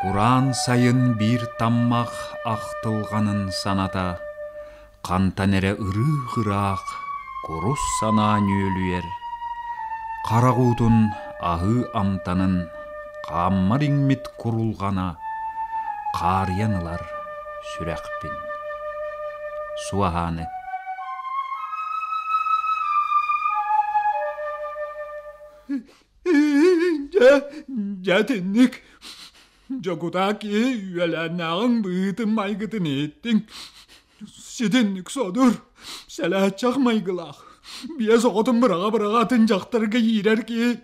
Кураан сайын биир таммах ахтылҕанын саната, хантан эрэ ырыых-ыраах курус санаа нүөлүйэр, харах уутун аһыы амтанын хааммар иҥмит курулҕана хаарыйан ылар сүрэхпин. Суоһааны Дьэ, дьэ итинник дьокутаа киһи үөлээннээҕиҥ быһыытын-майгытын иһиттиҥ. Ситинник содур, сэлээччэх майгылаах, биэс оҕотун быраҕа-быраҕа атын дьахтарга иирэр киһи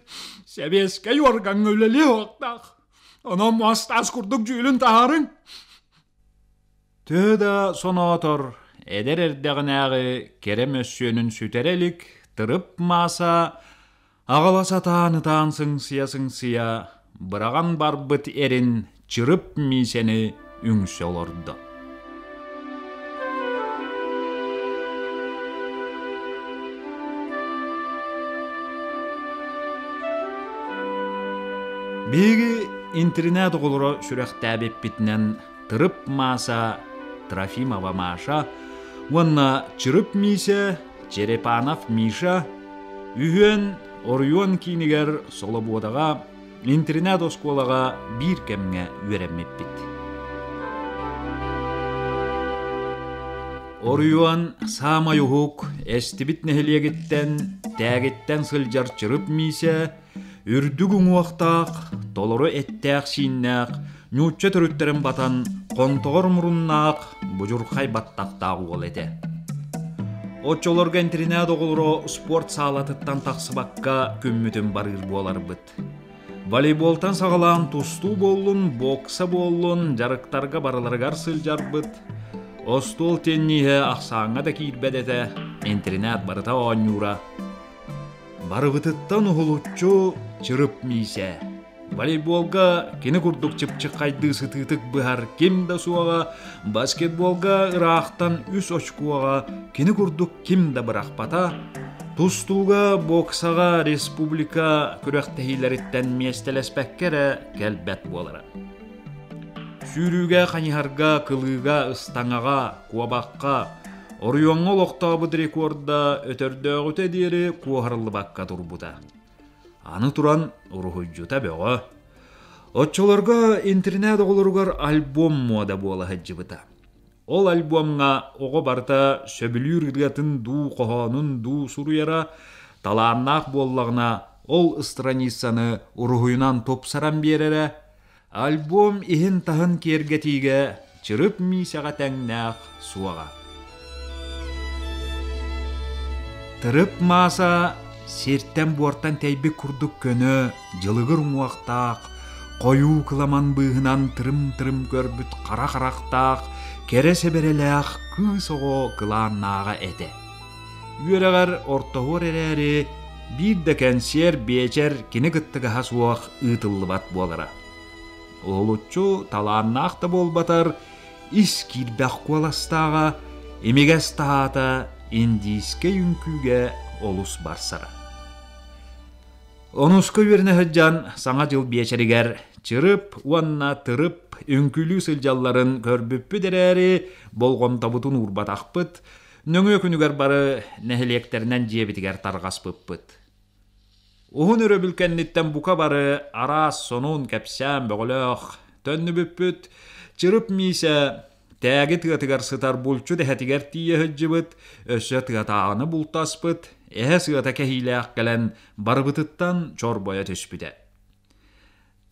сэбиэскэй уоргаҥҥа үлэлиэ уохтаах. Онон муос-таас курдук дьүүлүн таһаарыҥ. Төһө да соноотор, эдэр эрдэҕинээҕи кэрэ мөссүөнүн сүтэрэ илик тырып Мааса аҕала сатаан ытаан сыҥсыйа-сыҥсыйа, быраҕан барбыт эрин чырып Миисэни үҥсэ олордо. Биһиги интэринээт оҕолоро сүрэхтээбиппитинэн Тырып Мааса, Трофимова Маша уонна Чырып Миисэ, Черепанов Миша үһүөн оройуон киинигэр Солобуодаҕа интэринээт-оскуолаҕа биир кэмҥэ үөрэммиппит. Оройуон саамай уһук, эстибит нэһилиэгиттэн, тээгиттэн сылдьар Чырып Миисэ үрдүк уҥуохтаах, толору эттээх-сииннээх, нуучча төрүттэрин батан, хонтоҕор муруннаах, будьурхай баттахтаах уол этэ. Оччолорго интэринээт оҕолоро спорт саалатыттан тахсыбакка күммүтүн барыыр буоларбыт. Волейболтан саҕалаан тустуу буоллун, бокса буоллун, дьарыктарга барыларыгар сылдьарбыт. Остуол тенниһэ ахсааҥҥа да киирбэт этэ, интэринээт барыта оонньуура. Барыбытыттан уһулуччу Чырып Миисэ. Волейболга кини курдук чыпчыххайдыы сытыытык быһар ким да суоҕа, баскетболга ыраахтан үс очкуоҕа кини курдук ким да бырахпата, тустууга, боксаҕа республика күрэхтэһиилэриттэн миэстэлэспэккэ эрэ кэлбэт буолара. Сүүрүүгэ, хайыһарга, кылыыга, ыстаҥаҕа, куобахха, оройуоҥҥа олохтообут рекорда өтөрдөөҕүтэ диэри куоһарыллыбакка турбута. Аны туран, уруһуйдьута бөҕө. Оччолорго интэринээт оҕолоругар альбом муода буола сылдьыбыта. Ол альбомҥа оҕо барыта сөбүлүүр ырыатын дуу, хоһоонун дуу суруйара, талааннаах буоллаҕына, ол страницаны уруһуйунан тупсаран биэрэрэ, Альбом иһин-таһын киэргэтиигэ Чырып Миисэҕэ тэҥнээх суоҕа. Тырып Мааса сиртэн-буортан тэйбит курдук көнө, дьылыгыр уҥуохтаах, хойуу кыламан быыһынан тырым-тырым көрбүт хара харахтаах, кэрэ сэбэрэлээх кыыс оҕо кылааннааҕа этэ. Үөрэҕэр ортоһуор эрээри, биир да кэнсиэр, биэчэр кини кыттыгаһа суох ыытыллыбат буолара. Уһулуччу талааннаах да буолбатар, ис киирбэх куоластааҕа, имигэс таһаата индийскэй үҥкүүгэ олус барсара. Онуска үөрэнэ сылдьан Саҥа дьыл биэчэригэр Чырып уонна Тырып үҥкүүлүү сылдьалларын көрбүппүт эрээри, болҕомтобутун уурбатахпыт, нөҥүө күнүгэр бары нэһилиэктэринэн дьиэбитигэр тарҕаспыппыт. Уһун өрөбүл кэнниттэн бука бары араас сонун кэпсээн бөҕөлөөх төннүбүппүт. Чырып Миисэ тээги тыатыгар сытар булчут эһэтигэр тиийэ сылдьыбыт, өссө тыатааҕыны бултаспыт, эһэ сыата кэһиилээх кэлэн барыбытыттан чорбойо түспүтэ.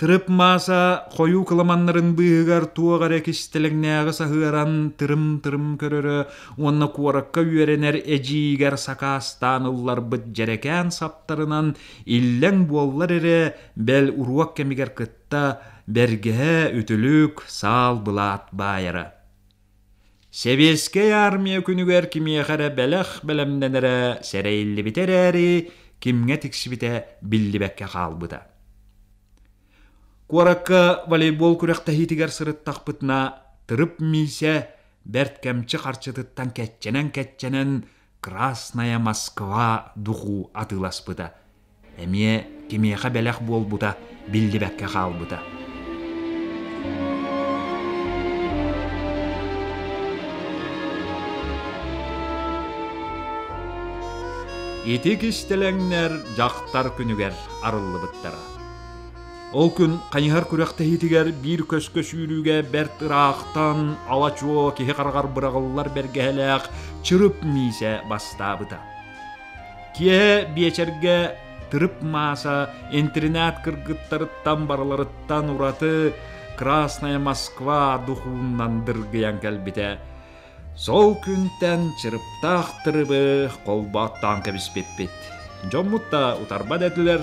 Тырып Мааса хойуу кыламаннарын быыһыгар туох эрэ кистэлэҥнээҕи саһыаран тырым-тырым көрөрө уонна куоракка үөрэнэр эдьиийигэр сакаастаан ылларбыт дьэрэкээн саптарынан иллэҥ буоллар эрэ бэл уруок кэмигэр кытта бэргэһэ, үтүлүк, саал былаат баайара. Сэбиэскэй Армия күнүгэр кимиэхэ эрэ бэлэх бэлэмнэнэрэ сэрэйиллибитэ эрээри, кимҥэ тиксибитэ биллибэккэ хаалбыта. Куоракка волейбол күрэхтэһиитигэр сырыттахпытына, Тырып Миисэ бэрт кэмчи харчытыттан кэччэнэн-кэччэнэн «Красная Москва» духуу атыыласпыта. Эмиэ кимиэхэ бэлэх буолбута биллибэккэ хаалбыта. Ити кистэлэҥнэр дьахтар күнүгэр арыллыбыттара. Ол күн хайыһар күрэхтэһиитигэр биир көскө сүүрүүгэ бэрт ыраахтан ала-чуо киһи хараҕар быраҕыллар бэргэһэлээх Чырып Миисэ бастаабыта. Киэһэ биэчэргэ Тырып Мааса интэринээт кыргыттарыттан барыларыттан ураты Красная Москва духууннан дыргыйан кэлбитэ. Сол күнтэн чырыптаах тырыбы холбооттоон кэбиспиппит. Дьоммут да утарбат этилэр.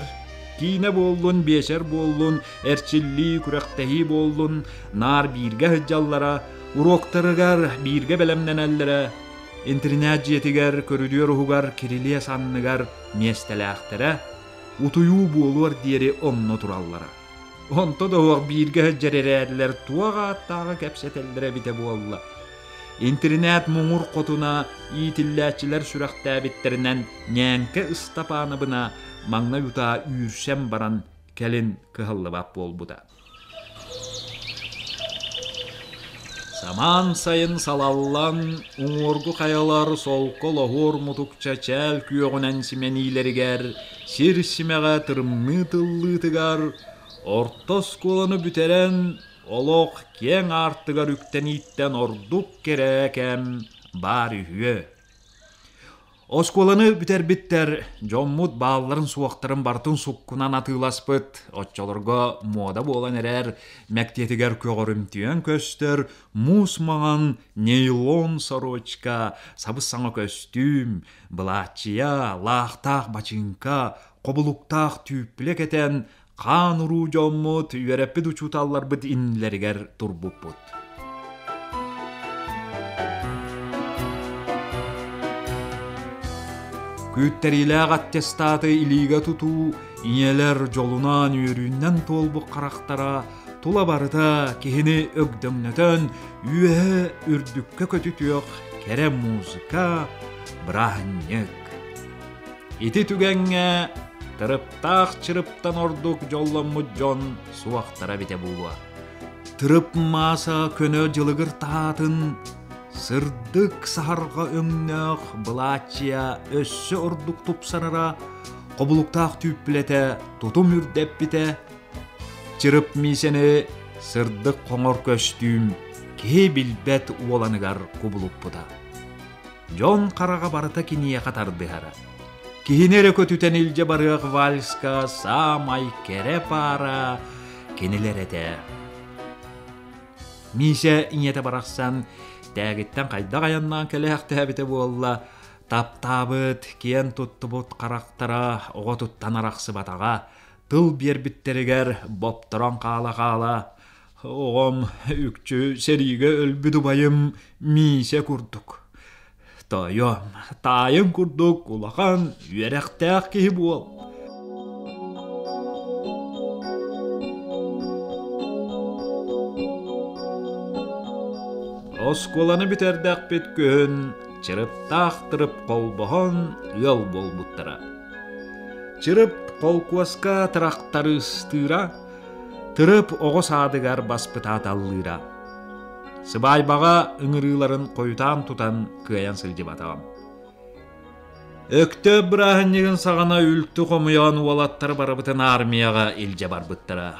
Киинэ буоллун, биэчэр буоллун, эрчиллии, күрэхтэһии буоллун, наар бииргэ сылдьаллара, уруоктарыгар бииргэ бэлэмнэнэллэрэ, Интэринээт дьиэтигэр, көрүдүөр уһугар, кирилиэс анныгар миэстэлээхтэрэ, утуйуу буолуор диэри онно тураллара. Онто да суох бииргэ сылдьар эрээрилэр туох ааттааҕы кэпсэтэллэрэ эбитэ буолла. Интэринээт муҥур хотуна иитиллээччилэр сүрэхтээбиттэринэн Ньээҥкэ Ыстапаанабына маҥнай утаа үүрсэн баран кэлин кыһаллыбат буолбута. Самаан сайын салаллан, уҥуоргу хайалар солко лоһуор мутукча чээл күөҕүнэн симэниилэригэр, сир симэҕэ тырымныы тыллыытыгар, орто оскуоланы бүтэрэн, олох киэҥ аартыгар үктэнииттэн ордук кэрэ кэм баар үһүө. Оскуоланы бүтэрбиттэр дьоммут баалларын-суохтарын барытын суккунан атыыласпыт, оччолорго муода буолан эрэр мэктиэтигэр көҕөрүмтүйэн көстөр муус маҥан нейлон сорочка, сабыс-саҥа көстүүм, былааччыйа, лаахтаах бачыыҥка, хобулуктаах түүппүлэ кэтэн хаан-уруу дьоммут, үөрэппит учууталларбыт иннилэригэр турбуппут. Күүттэриилээх аттестаты илиигэ тутуу, ийэлэр дьолунаан үөрүүнэн туолбут харахтара тула барыта киһини өгдөҥнөтөн, үөһэ үрдүккэ көтүтүөх кэрэ музыка, бырааһынньык. Ити түгэҥҥэ тырыптаах чырыптан ордук дьолломмут дьон суохтара эбитэ буолуо. Тырып Мааса көнө дьылыгыр таһаатын сырдык саһарҕа өҥнөөх былааччыйа өссө ордук тупсарара, хобулуктаах түүппүлэтэ тутум үрдэппитэ, Чырып Миисэни сырдык хоҥор көстүүм киһи билбэт уоланыгар кубулуппута. Дьон хараҕа барыта киниэхэ тардыһара. Киһини эрэ көтүтэн илдьэ барыах вальска саамай кэрэ паара кинилэр этэ. Миисэ ийэтэ барахсан тээгиттэн хайдах айаннаан кэлээхтээбитэ буолла, таптаабыт, киэн туттубут харахтара оҕотуттан арахсыбатаҕа, тыл биэрбиттэригэр бопторон хаала-хаала Оҕом үкчү сэриигэ өлбүт убайым Миисэ курдук. Тоойуом, таайым курдук улахан үөрэхтээх киһи буол. Оскуоланы бүтэрдэхпит күһүн чырыптаах тырып холбоһон ыал буолбуттара. Чырып холкуоска тырахтарыыстыыра, Тырып оҕо саадыгар баспытааталлыыра. Сыбаайбаҕа ыҥырыыларын хойутаан тутан кыайан сылдьыбатаҕым. Өктөөп бырааһынньыгын саҕана үлтү хомуйан уолаттар барыбытын армияҕа илдьэ барбыттара.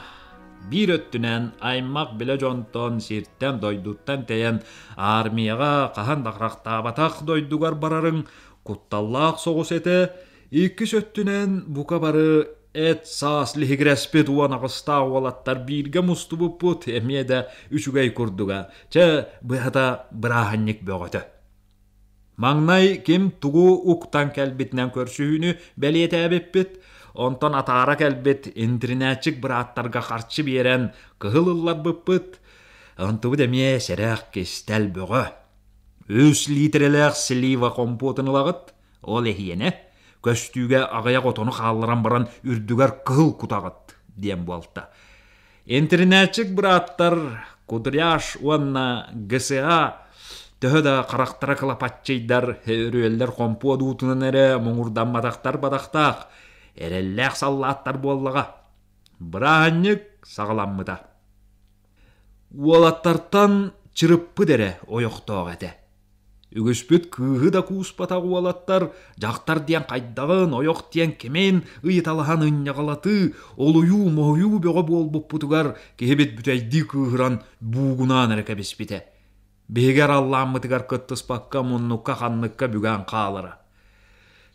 Биир өттүнэн аймах билэ дьонтон, сиртэн, дойдуттан тэйэн армияҕа хаһан да харахтаабатах дойдугар барарыҥ кутталлаах соҕус этэ, Иккис өттүнэн бука бары эт саас лиһигирэспит уон аҕыстаах уолаттар бииргэ мустубуппут эмиэ да үчүгэй курдуга. Чэ, быһата бырааһынньык бөҕөтө. Маҥнай ким тугу уктан кэлбитинэн көрсүһүүнү бэлиэтээбиппит, онтон атаара кэлбит интэринээччик бырааттарга харчы биэрэн кыһыл ылларбыппыт, онтубут эмиэ сэрэх кистэл бөҕө. Үс лиитэрэлээх слива хомпуотун ылаҕыт, Ол эһиэнэ, көстүүгэ аҕыйах отону хаалларан баран үрдүгэр кыһыл кутаҕыт диэн буолта. Интэринээччик бырааттар Кудряш уонна ГСА төһө да харахтара кылапаччыйдар, өрүөллэр хомпуо дуутунан эрэ муҥурдамматахтар бадахтаах, эрэллээх саллааттар буоллаҕа. Бырааһынньык саҕаламмыта. Уолаттартан чырыппыт эрэ ойохтоох этэ. Үгүспүт кыыһы да кууспатах уолаттар дьахтар диэн хайдаҕын, ойох диэн кимин ыйыталаһан ынньаҕалатыы, олуйуу-моһуйуу бөҕө буолбуппутугар киһибит бүтэйдии кыыһыран буугунаан эрэ кэбиспитэ. Биһиги араллааммытыгар кыттыспакка муннукка-ханныкка бүгэн хаалара.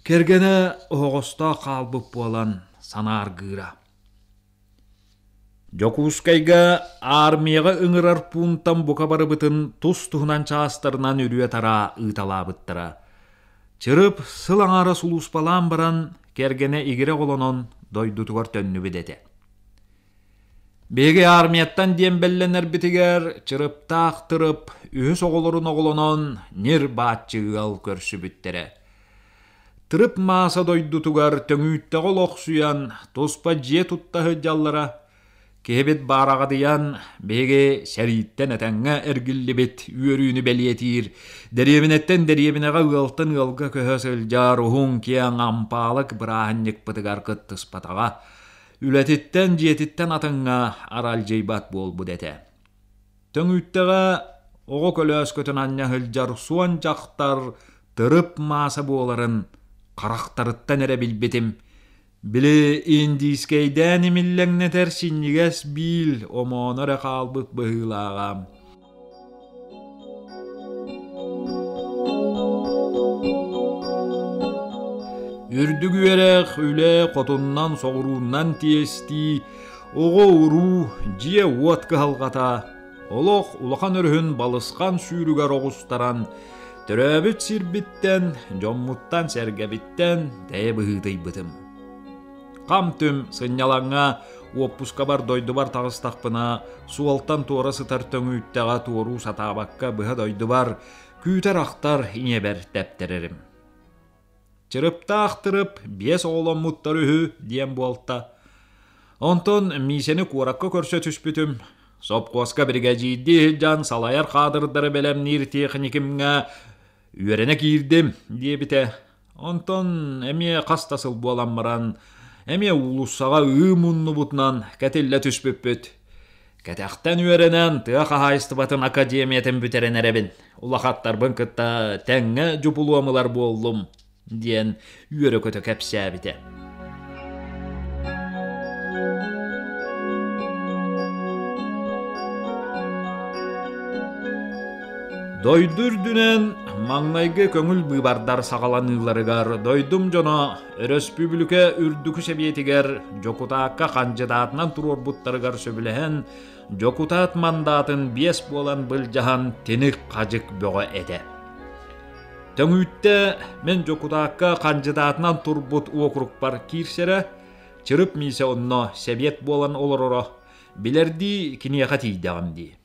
Кэргэнэ оһоҕостоох хаалбыт буолан санааргыыра. Дьокуускайга армияҕа ыҥырар пуунтан бука барыбытын тус-туһунан чаастарынан үрүө-тараа ыыталаабыттара. Чырып сыл аҥаара сулууспалаан баран, кэргэнэ игирэ оҕолонон дойдутугар төннүбүт этэ. Биһиги армияттан диэмбэллэнэрбитигэр Чырыптаах Тырып үһүс оҕолорун оҕолонон ньир-бааччы ыал көрсүбүттэрэ. Тырып Мааса дойдутугар төҥүүттэҕэ олохсуйан, туспа дьиэ тутта сылдьаллара. Киһибит баараҕадыйан, биһиги сэрииттэн этэҥҥэ эргиллибит үөрүүнү бэлиэтиир, дэриэбинэттэн дэриэбинэҕэ ыалтан ыалга көһө сылдьар уһун-киэҥ ампаалык бырааһынньыкпытыгар кыттыспатаҕа. Үлэтиттэн, дьиэтиттэн атыҥҥа аралдьыйбат буолбут этэ. Төҥүүттэҕэ оҕо көлөөскөтүн анньа сылдьар суон дьахтар тырып мааса буоларын харахтарыттан эрэ билбитим. Били индийскэйдээн имиллэҥнэтэр синньигэс биил омооно эрэ хаалбыт быһыылааҕа. Үрдүк үөрэх, үлэ хотуннан соҕурууннан тиэстии, оҕо-уруу, дьиэ-уот кыһалҕата, олох улахан өрүһүн балысхан сүүрүгэр оҕустаран, төрөөбүт сирбиттэн, дьоммуттан-сэргэбиттэн тэйэ быһыытыйбытым. Хам-түм сынньалаҥҥа уоппускабар дойдубар таҕыстахпына, суолтан туора сытар төҥүүттэҕэ туоруу сатаабакка быһа дойдубар күүтэр-ахтар ийэбэр тэптэрэрим. Чырыптаах тырып биэс оҕоломмуттар үһү диэн буолта. Онтон Миисэни куоракка көрсө түспүтүм. Сопхуоска биригэдьиирдии сылдьан салайар каадырдары бэлэмниир тиэхиньикимҥэ үөрэнэ киирдим диэбитэ. Онтон эмиэ хас да сыл буолан баран, эмиэ уулуссаҕа ыы муннубутунан кэтиллэ түспүппүт. Кэтэхтэн үөрэнэн тыа хаһаайыстыбатын академиятын бүтэрэн эрэбин. Улахаттарбын кытта тэҥҥэ дьупулуом ылар буоллум, диэн үөрэ-көтө кэпсээбитэ. Дойду үрдүнэн маҥнайгы көҥүл быыбардар саҕаланыыларыгар дойдум дьоно өрөспүүбүлүкэ үрдүкү сэбиэтигэр дьокутаакка хандьыдаатынан туруорбуттарыгар сөбүлэһэн, дьокутаат мандаатын биэс буолан былдьаһан тиник-хадьык бөҕө этэ. Төҥүүттэ мин дьокутаакка хандьыдаатынан турбут уокурукпар киирсэрэ, Чырып Миисэ онно сэбиэт буолан олороро, билэрдии киниэхэ тиийдэҕим дии.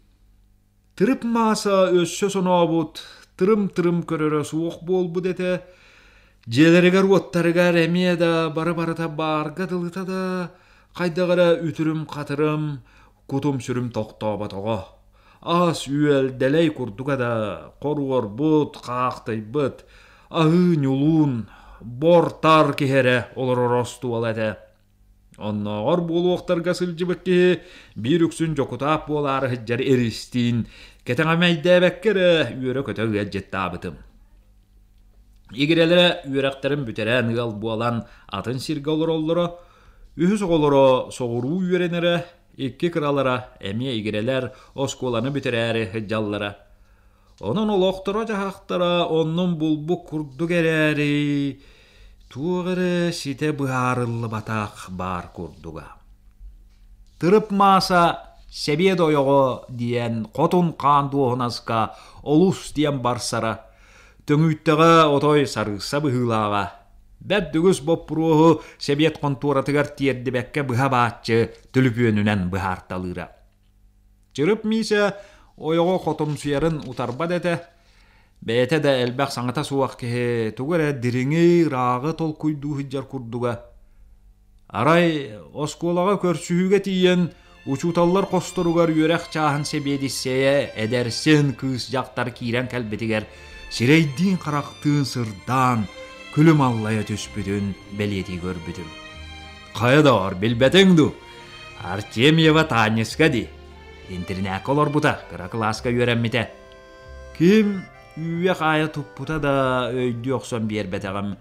Тырып Мааса өссө сонообут, тырым-тырым көрөрө суох буолбут этэ. Дьиэлэригэр-уоттарыгар эмиэ да бары-барыта баарга дылыта да, хайдах эрэ үтүрүм-хатырым, кутум-сүрүм тохтооботоҕо. Ас-үөл дэлэй курдуга да хоруорбут, хаахтыйбыт, аһыы-ньулуун, бор-тар киһи эрэ олорор остуола этэ. Оннооҕор буолуохтарга сылдьыбыт киһи биир үксүн дьокутаат буолаары сылдьар эристиин кэтэҕэмэйдээбэккэ эрэ үөрэ-көтө ыалдьыттаабытым. Игирэлэрэ үөрэхтэрин бүтэрэн ыал буолан атын сиргэ олороллоро, үһүс оҕолоро соҕуруу үөрэнэрэ, икки кыралара эмиэ игирэлэр оскуоланы бүтэрээри сылдьаллара. Онон олохторо-дьаһахтара оннун булбут курдук эрээри, туох эрэ ситэ быһаарыллыбатах баар курдуга. Тырып Мааса сэбиэт ойоҕо диэн хотун хаан дуоһунаска олус диэн барсара, төҥүүттэҕэ отой сарыысса быһыылааҕа. Бэрт үгүс боппуруоһу сэбиэт хонтуоратыгар тиэрдибэккэ быһа бааччы түлүпүөнүнэн быһаарталыыра. Чырып Миисэ ойоҕо хотумсуйарын утарбат этэ. Бэйэтэ да элбэх саҥата суох киһи тугу эрэ дириҥи, ырааҕы толкуйдуу сылдьар курдуга. Арай оскуолаҕа көрсүһүүгэ тиийэн учууталлар хосторугар үөрэх чааһын сэбиэдиссэйэ эдэрсин кыыс дьахтар киирэн кэлбитигэр сирэйдиин-харахтыын сырдаан күлүм аллайа түспүтүн бэлиэтии көрбүтүм. Хайа доҕор, билбэтиҥ дуу? Артемьева Таанньыска дии. Интэринээккэ олорбута, кыра кылааска үөрэммитэ. Ким үүйэ-хаайа туппута да өйдүү охсон биэрбэтэҕим.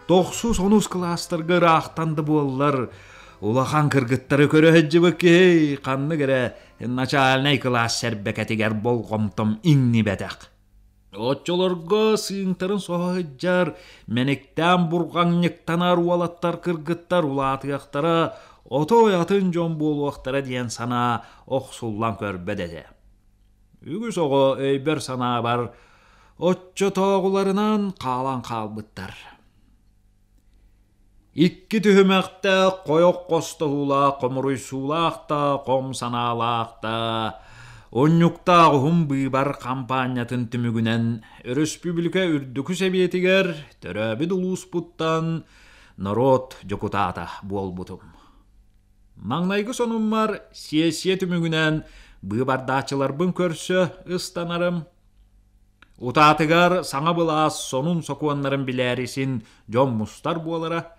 Тохсус онус кылаастарга ыраахтан да буоллар, улахан кыргыттары көрө сылдьыбыт киһи ханнык эрэ начальнай кылаас сэрбэкэтигэр болҕомтом иҥнибэтэх. Оччолорго сыыҥтарын соһо сылдьар, мэниктээн бурҕаҥньыктанар уолаттар кыргыттар улаатыахтара, отой атын дьон буолуохтара диэн санаа охсуллан көрбөт этэ. Үгүс оҕо өйбөр-санаабар оччотооҕуларынан хаалан хаалбыттар. Икки түһүмэхтээх хойох хостоһуулаах хомуруйсуулаах да хом санаалаах да унньуктаах уһун быыбар хампаанньатын түмүгүнэн өрөспүүбүлүкэ үрдүкү сэбиэтигэр төрөөбүт улууспуттан норуот дьокутаата буолбутум. Маҥнайгы сонуммар сиэссийэ түмүгүнэн быыбардааччыларбын көрсө ыстанарым. Утаатыгар саҥа былаас сонун сокуоннарын билээри син дьон мустар буолара.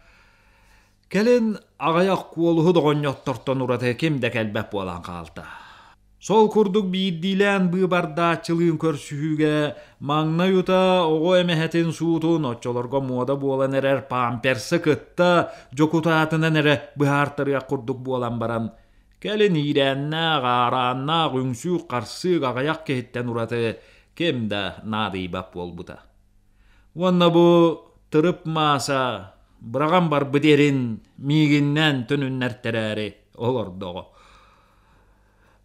Кэлин аҕыйах куолуһу доҕонньоттортон ураты ким да кэлбэт буолан хаалта. Сол курдук биирдиилээн быыбардааччылыын көрсүһүүгэ маҥнай утаа оҕо эмэһэтин суутун оччолорго муода буолан эрэр памперсы кытта дьокутаатынан эрэ быһаартарыах курдук буолан баран, кэлин иирээннээх, аарааннаах үҥсүү-харсыык аҕыйах киһиттэн ураты ким да наадыйбат буолбута. Уонна бу тырып Мааса быраҕан барбыт эрин миигиннэн төнүннэртэрээри олордоҕо.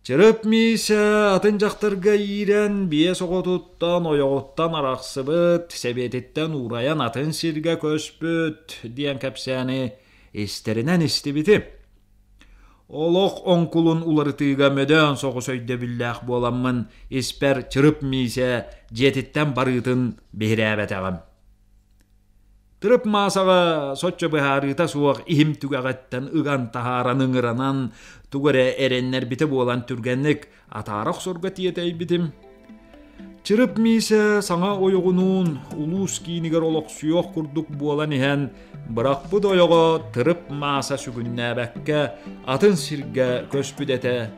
Чырып Миисэ атын дьахтарга иирэн, биэс оҕотуттан, ойоҕуттан арахсыбыт, сэбиэтиттэн уурайан атын сиргэ көспүт диэн кэпсээни истэринэн истибитим. Олох оҥкулун уларытыыга мөдөөн соҕус өйдөбүллээх буоламмын, испэр Чырып Миисэ дьиэтиттэн барыытын биһирээбэтэҕим. Тырып Маасаҕа соччо быһаарыыта суох иһим түгэҕиттэн ыган таһааран ыҥыранан тугу эрэ эрэннэрбитэ буолан түргэнник атаара охсорго тиэтэйбитим. Чырып Миисэ саҥа ойоҕунуун улуус киинигэр олохсуйуох курдук буолан иһэн бырахпыт ойоҕо Тырып Мааса сүгүннээбэккэ атын сиргэ көспүт этэ.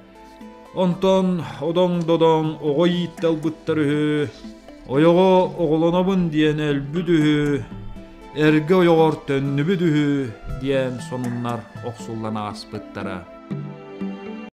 Онтон одоҥ-додоҥ оҕо ииттэ ылбыттар үһү, ойоҕо оҕолонобун диэн өлбүт үһү, эргэ ойоҕор төннүбүт үһү диэн сонуннар охсуллан ааспыттара.